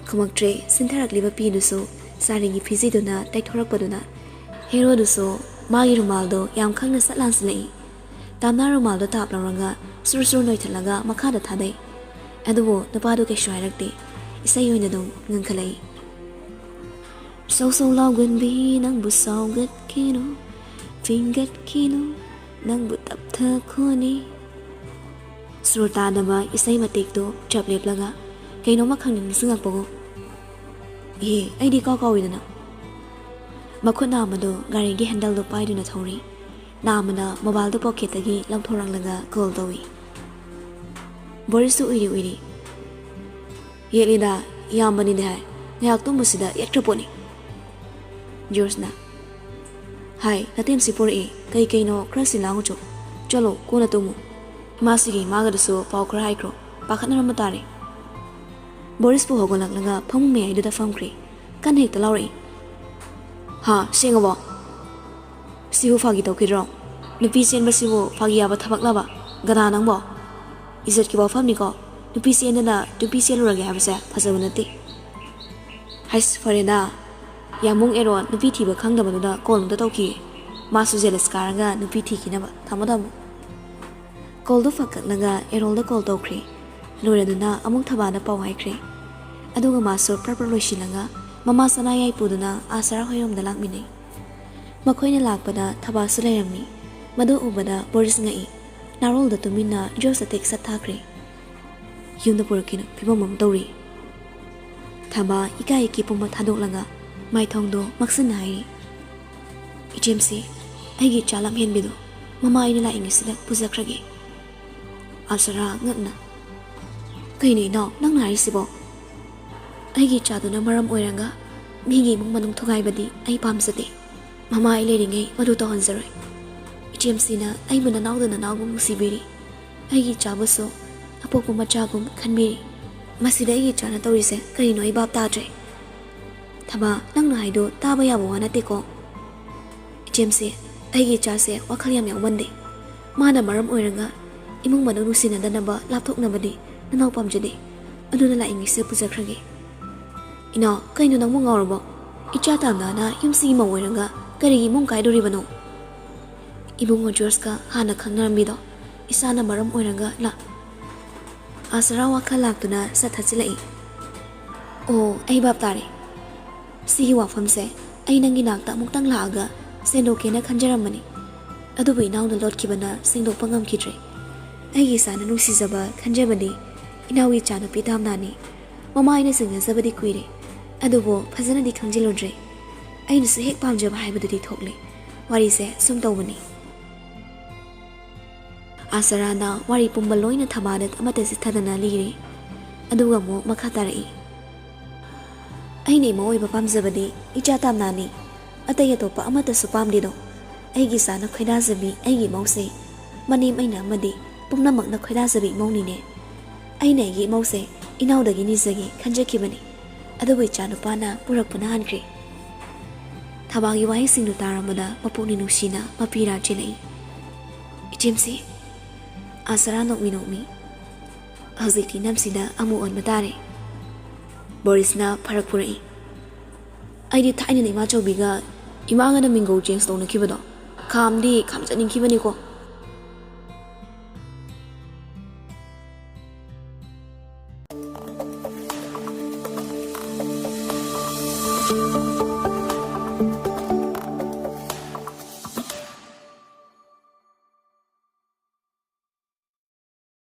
ꯈꯨꯝꯃꯛꯇ꯭ꯔꯦ꯫ ꯁꯤꯟꯊꯔꯛꯂꯤꯕ ꯄꯤꯗꯨꯁꯨ ꯆꯥꯔꯤꯒꯤ ꯐꯤꯖꯤꯗꯨꯅ ꯇꯩꯊꯣꯔꯛꯄꯗꯨꯅ ꯍꯦꯔꯣꯗꯨꯁꯨ ꯃꯥꯒꯤ ꯔꯨꯃꯥꯜꯗꯣ ꯌꯥꯝ ꯈꯪꯅ ꯁꯠ ꯂꯥꯟꯁꯤꯜꯂꯛꯏ꯫ ꯇꯥꯝꯅꯥ ꯔꯨꯃꯥꯜꯗꯣ ꯇꯥꯞ ꯂꯧꯔꯒ ꯁꯨꯔ ꯁꯨꯔ ꯅꯣꯏꯊꯠꯂꯒ ꯃꯈꯥꯗ ꯊꯥꯗꯩ꯫ ꯑꯗꯨꯕꯨ ꯅꯨꯄꯥꯗꯨ ꯀꯩꯁꯨ ꯍꯥꯏꯔꯛꯇꯦ꯫ ꯏꯁꯩ ꯑꯣꯏꯅ ꯑꯗꯨꯝ ꯉꯪꯈꯠꯂꯛꯏ꯫ ꯁꯧ ꯁꯧ ꯂꯥꯎꯒꯟꯕꯤ ꯅꯪꯕꯨ ꯁꯥꯎꯒꯠꯈꯤꯅꯨ, ꯐꯤꯡꯒꯠꯈꯤꯅꯨ, ꯅꯪꯕꯨ ꯇꯞꯊꯈꯣꯅꯤ꯫ ꯁꯨꯔ ꯇꯥꯗꯕ ꯏꯁꯩ ꯃꯇꯦꯛꯇꯨ ꯆꯞ ꯂꯦꯞꯂꯒ ꯀꯩꯅꯣꯝꯃ ꯈꯪꯅꯤꯡ ꯅꯤꯡꯁꯤꯡꯉꯛꯄꯒꯨꯝ꯫ "ꯑꯦ, ꯑꯩꯗꯤ ꯀꯥꯎ ꯀꯥꯎꯏꯗꯅ꯫" ꯃꯈꯨꯠ ꯅꯥꯝꯃꯗꯨ ꯒꯥꯔꯤꯒꯤ ꯍꯦꯟꯗꯜꯗꯨ ꯄꯥꯏꯗꯨꯅ ꯊꯧꯔꯤ꯫ ꯅꯥꯝꯃꯅ ꯃꯣꯕꯥꯏꯜꯗꯨ ꯄꯣꯀꯦꯠꯇꯒꯤ ꯂꯧꯊꯣꯔꯛꯂꯒ ꯀꯣꯜ ꯇꯧꯏ꯫ ꯕꯣꯔꯤꯁꯇꯨ ꯎꯏꯔꯤ ꯎꯏꯔꯤ꯫ "ꯌꯦꯠꯂꯤꯗ, ꯏꯌꯥꯝꯕꯅꯤꯗꯤ ꯍꯥꯏ꯫ ꯉꯥꯏꯍꯥꯛ ꯇꯨꯝꯕꯁꯤꯗ ꯌꯦꯠꯈ꯭ꯔ ꯄꯣꯠꯅꯤ꯫" ꯖꯣꯔꯖꯅ, "ꯍꯥꯏ, ꯅꯇꯦꯝꯁꯤ ꯄꯨꯔꯛꯏ꯫ ꯀꯩ ꯀꯩꯅꯣ ꯈꯔ ꯁꯤ ꯂꯥꯡꯉꯨꯆꯣ꯫ ꯆꯠꯂꯣ, ꯀꯣꯟꯅ ꯇꯨꯝꯃꯨ꯫ ꯏꯃꯥꯁꯤꯒꯤ ꯏꯃꯥꯒꯗꯁꯨ ꯄꯥꯎ ꯈꯔ ꯍꯥꯏꯈ꯭ꯔꯣ꯫ ꯄꯥꯈꯠꯅꯔꯝꯕ ꯇꯥꯔꯦ꯫" ꯕꯣꯔꯤꯁꯄꯨ ꯍꯧꯒꯠꯂꯛꯂꯒ ꯐꯃꯨꯡ ꯃꯌꯥꯏꯗꯨꯗ ꯐꯝꯈ꯭ꯔꯦ꯫ ꯀꯟꯅ ꯍꯦꯛꯇ ꯂꯥꯎꯔꯛꯏ꯫ "ꯍꯥ, ꯁꯦꯡꯉꯕꯣ? ꯁꯤꯕꯨ ꯐꯥꯒꯤ ꯇꯧꯈꯤꯗ꯭ꯔꯣ? ꯅꯨꯄꯤ ꯆꯦꯟꯕꯁꯤꯕꯨ ꯐꯥꯒꯤ ꯌꯥꯕ ꯊꯕꯛꯂꯕ? ꯒꯗꯥ ꯅꯪꯕꯣ? ꯏꯖꯠꯀꯤ ꯋꯥꯐꯝꯅꯤꯀꯣ꯫ ꯅꯨꯄꯤ ꯆꯦꯟꯗꯅ ꯅꯨꯄꯤ ꯆꯦꯜꯂꯨꯔꯒꯦ ꯍꯥꯏꯕꯁꯦ ꯐꯖꯕ ꯅꯠꯇꯦ꯫ ꯍꯩꯁ, ꯐꯔꯦꯗ꯫ ꯌꯥꯝꯕꯨꯡ ꯑꯦꯔꯣꯟ ꯅꯨꯄꯤ ꯊꯤꯕ ꯈꯪꯗꯕꯗꯨꯗ ꯀꯣꯜ ꯑꯝꯇ ꯇꯧꯈꯤꯒꯦ꯫ ꯃꯥꯁꯨ ꯖꯦꯂꯁ ꯀꯥꯔꯒ ꯅꯨꯄꯤ ꯊꯤꯈꯤꯅꯕ꯫ ꯊꯝꯃꯣ, ꯊꯝꯃꯣ꯫" ꯀꯣꯜꯗꯨ ꯐꯛ ꯀꯛꯂꯒ ꯑꯦꯔꯣꯜꯗ ꯀꯣꯜ ꯇꯧꯈ꯭ꯔꯦ꯫ ꯂꯣꯏꯔꯗꯨꯅ ꯑꯃꯨꯛ ꯊꯕꯥꯗ ꯄꯥꯎ ꯍꯥꯏꯈ꯭ꯔꯦ꯫ ꯑꯗꯨꯒ ꯃꯥꯁꯨ ꯄ꯭ꯔꯞ ꯄ꯭ꯔꯞ ꯂꯣꯏꯁꯤꯜꯂꯒ ꯃꯃꯥ ꯁꯅꯥꯌꯥꯏ ꯄꯨꯗꯨꯅ ꯑꯥ ꯁꯔꯥ ꯍꯣꯏꯔꯣꯝꯗ ꯂꯥꯛꯃꯤꯟꯅꯩ꯫ ꯃꯈꯣꯏꯅ ꯂꯥꯛꯄꯗ ꯊꯕꯥꯁꯨ ꯂꯩꯔꯝꯃꯤ꯫ ꯃꯗꯨ ꯎꯕꯗ ꯕꯣꯔꯤꯁ ꯉꯛꯏ꯫ ꯅꯥꯔꯣꯜꯗ ꯇꯨꯃꯤꯟꯅ ꯖꯣꯔꯖꯇ ꯇꯦꯛꯁ ꯊꯥꯈ꯭ꯔꯦ꯫ "ꯌꯨꯝꯗ ꯄꯨꯔꯛꯀꯦꯅ ꯐꯤꯕꯝ ꯑꯃ ꯇꯧꯔꯤ꯫" ꯊꯕꯥ ꯏꯀꯥꯏ ꯏꯀꯤ ꯄꯨꯝꯕ ꯊꯥꯗꯣꯛꯂꯒ ꯃꯥꯏꯊꯣꯡꯗꯣ ꯃꯛꯁꯤꯟꯅ ꯍꯥꯏꯔꯤ꯫ "ꯏꯆꯦꯝꯁꯤ, ꯑꯩꯒꯤ ꯏꯆꯥ ꯂꯝꯍꯦꯟꯕꯤꯗꯣ ꯃꯃꯥ ꯑꯩꯅ ꯂꯥꯛꯏꯉꯩꯁꯤꯗ ꯄꯨꯖꯈ꯭ꯔꯒꯦ꯫" ꯑꯞꯁꯔꯥ ꯉꯛꯅ, "ꯀꯩꯅꯣ ꯏꯅꯥꯎ, ꯅꯪꯅ ꯍꯥꯏꯔꯤꯁꯤꯕꯣ? ꯑꯩꯒꯤ ꯏꯆꯥꯗꯨꯅ ꯃꯔꯝ ꯑꯣꯏꯔꯒ ꯃꯤꯒꯤ ꯏꯃꯨꯡ ꯃꯅꯨꯡ ꯊꯨꯒꯥꯏꯕꯗꯤ ꯑꯩ ꯄꯥꯝꯖꯗꯦ꯫ ꯃꯃꯥ ꯑꯩ ꯂꯩꯔꯤꯉꯩ ꯃꯗꯨ ꯇꯧꯍꯟꯖꯔꯣꯏ꯫ ꯏꯆꯦꯝꯁꯤꯅ ꯑꯩꯕꯨ ꯅꯅꯥꯎꯗ ꯅꯅꯥꯎꯒꯨꯝ ꯅꯨꯡꯁꯤꯕꯤꯔꯤ꯫ ꯑꯩꯒꯤ ꯏꯆꯥꯕꯨꯁꯨ ꯑꯄꯣꯛꯄ ꯃꯆꯥꯒꯨꯝ ꯈꯟꯕꯤꯔꯤ꯫ ꯃꯁꯤꯗ ꯑꯩꯒꯤ ꯏꯆꯥꯅ ꯇꯧꯔꯤꯁꯦ ꯀꯔꯤꯅꯣ ꯑꯩ ꯚꯥꯞ ꯇꯥꯗ꯭ꯔꯦ꯫" "ꯊꯕꯥ, ꯅꯪꯅ ꯍꯥꯏꯗꯣ ꯇꯥꯕ ꯌꯥꯕ ꯋꯥ ꯅꯠꯇꯦꯀꯣ꯫ ꯏꯆꯦꯝꯁꯦ, ꯑꯩꯒꯤ ꯏꯆꯥꯁꯦ ꯋꯥꯈꯜ ꯌꯥꯝ ꯌꯥꯎꯃꯟꯗꯦ꯫ ꯃꯥꯅ ꯃꯔꯝ ꯑꯣꯏꯔꯒ ꯏꯃꯨꯡ ꯃꯅꯨꯡ ꯅꯨꯡꯁꯤꯅꯗꯅꯕ ꯂꯥꯞꯊꯣꯛꯅꯕꯗꯤ ꯅꯅꯥꯎ ꯄꯥꯝꯖꯗꯦ꯫ ꯑꯗꯨꯅ ꯂꯥꯛꯏꯉꯩꯁꯤꯗ ꯄꯨꯖꯈ꯭ꯔꯒꯦ꯫ ꯏꯅꯥꯎ, ꯀꯩꯅꯣ ꯅꯪꯕꯨ ꯉꯥꯎꯔꯕꯣ? ꯏꯆꯥ ꯇꯥꯝꯅꯥꯅ ꯌꯨꯝꯁꯤꯒꯤ ꯃꯧ ꯑꯣꯏꯔꯒ ꯀꯔꯤꯒꯤ ꯏꯃꯨꯡ ꯀꯥꯏꯗꯣꯔꯤꯕꯅꯣ? ꯏꯕꯨꯡꯉꯣ ꯖꯣꯔꯖꯀ ꯍꯥꯟꯅ ꯈꯪꯅꯔꯝꯃꯤꯗꯣ ꯏꯁꯥꯅ ꯃꯔꯝ ꯑꯣꯏꯔꯒ ꯂꯥ-, ꯑꯥꯁꯔꯥ ꯋꯥꯈꯜ ꯂꯥꯛꯇꯨꯅ ꯁꯠ ꯊꯠꯆꯤꯜꯂꯛꯏ꯫ ꯑꯣ, ꯑꯩ ꯚꯥꯞ ꯇꯥꯔꯦ꯫ ꯁꯤꯒꯤ ꯋꯥꯐꯝꯁꯦ ꯑꯩ ꯅꯪꯒꯤ ꯅꯥꯛꯇ ꯑꯃꯨꯛꯇꯪ ꯂꯥꯛꯑꯒ ꯁꯦꯡꯗꯣꯛꯀꯦꯅ ꯈꯟꯖꯔꯝꯕꯅꯤ꯫ ꯑꯗꯨꯕꯨ ꯏꯅꯥꯎꯅ ꯂꯣꯠꯈꯤꯕꯅ ꯁꯦꯡꯗꯣꯛꯄ ꯉꯝꯈꯤꯗ꯭ꯔꯦ꯫ ꯑꯩꯒꯤ ꯏꯁꯥꯅ ꯅꯨꯡꯁꯤꯖꯕ ꯈꯟꯖꯕꯗꯤ ꯏꯅꯥꯎꯒꯤ ꯏꯆꯥꯅꯨꯄꯤ ꯇꯥꯝꯅꯥꯅꯤ꯫ ꯃꯃꯥ ꯑꯩꯅ ꯆꯤꯡꯅꯖꯕꯗꯤ ꯀꯨꯏꯔꯦ, ꯑꯗꯨꯕꯨ ꯐꯖꯅꯗꯤ ꯈꯪꯖꯤꯜꯂꯨꯗ꯭ꯔꯦ꯫ ꯑꯩꯅꯁꯨ ꯍꯦꯛ ꯄꯥꯝꯖꯕ ꯍꯥꯏꯕꯗꯨꯗꯤ ꯊꯣꯛꯂꯦ꯫ ꯋꯥꯔꯤꯁꯦ ꯁꯨꯝ ꯇꯧꯕꯅꯤ꯫ ꯑꯥꯁꯔꯥꯅ ꯋꯥꯔꯤ ꯄꯨꯝꯕ ꯂꯣꯏꯅ ꯊꯃꯥꯗ ꯑꯃꯠꯇ ꯆꯤꯠꯊꯗꯅ ꯂꯤꯔꯦ꯫ ꯑꯗꯨꯒ ꯑꯃꯨꯛ ꯃꯈꯥ ꯇꯥꯔꯛꯏ꯫ ꯑꯩꯅ ꯏꯃꯧ ꯑꯣꯏꯕ ꯄꯥꯝꯖꯕꯗꯤ ꯏꯆꯥ ꯇꯥꯝꯅꯥꯅꯤ꯫ ꯑꯇꯩ ꯑꯇꯣꯞꯄ ꯑꯃꯠꯇꯁꯨ ꯄꯥꯝꯗꯦꯗꯣ꯫ ꯑꯩꯒꯤ ꯏꯆꯥꯅ ꯈꯣꯏꯗꯥꯖꯕꯤ ꯑꯩꯒꯤ ꯏꯃꯧꯁꯦ ꯃꯅꯦꯝ ꯑꯩꯅ ꯑꯃꯗꯤ ꯄꯨꯝꯅꯃꯛꯅ ꯈꯣꯏꯗꯥꯖꯕꯤ ꯏꯃꯧꯅꯤꯅꯦ꯫ ꯑꯩꯅ ꯑꯩꯒꯤ ꯏꯃꯧꯁꯦ ꯏꯅꯥꯎꯗꯒꯤ ꯅꯤꯖꯒꯦ ꯈꯟꯖꯈꯤꯕꯅꯤ꯫ ꯑꯗꯨꯕꯨ ꯏꯆꯥꯅꯨꯄꯥꯅ ꯄꯨꯔꯛꯄꯅ ꯍꯥꯟꯈ꯭ꯔꯦ꯫ ꯊꯕꯥꯒꯤ ꯋꯥꯍꯩꯁꯤꯡꯗꯨ ꯇꯥꯔꯝꯕꯗ ꯃꯄꯨꯛꯅꯤꯡ ꯅꯨꯡꯁꯤꯅ ꯃꯄꯤ ꯔꯥ ꯆꯦꯜꯂꯛꯏ꯫ "ꯏꯆꯦꯝꯁꯤ!" ꯑꯥꯁꯔꯥ ꯅꯣꯛꯃꯤ ꯅꯣꯛꯃꯤ꯫ "ꯍꯧꯖꯤꯛꯇꯤ ꯅꯝꯁꯤꯗ ꯑꯃꯨ ꯑꯣꯟꯕ ꯇꯥꯔꯦ꯫" ꯕꯣꯔꯤꯁꯅ ꯐꯔꯛ ꯐꯨꯔꯛꯏ꯫ "ꯑꯩꯗꯤ ꯊꯥꯏꯅꯅ ꯏꯃꯥꯆꯧꯕꯤꯒ ꯏꯃꯥꯒꯅ ꯃꯤꯡꯒꯧ ꯆꯦꯟꯖ ꯇꯧꯅꯈꯤꯕꯗꯣ ꯈꯥꯝꯗꯤ ꯈꯥꯝꯖꯅꯤꯡꯈꯤꯕꯅꯤꯀꯣ꯫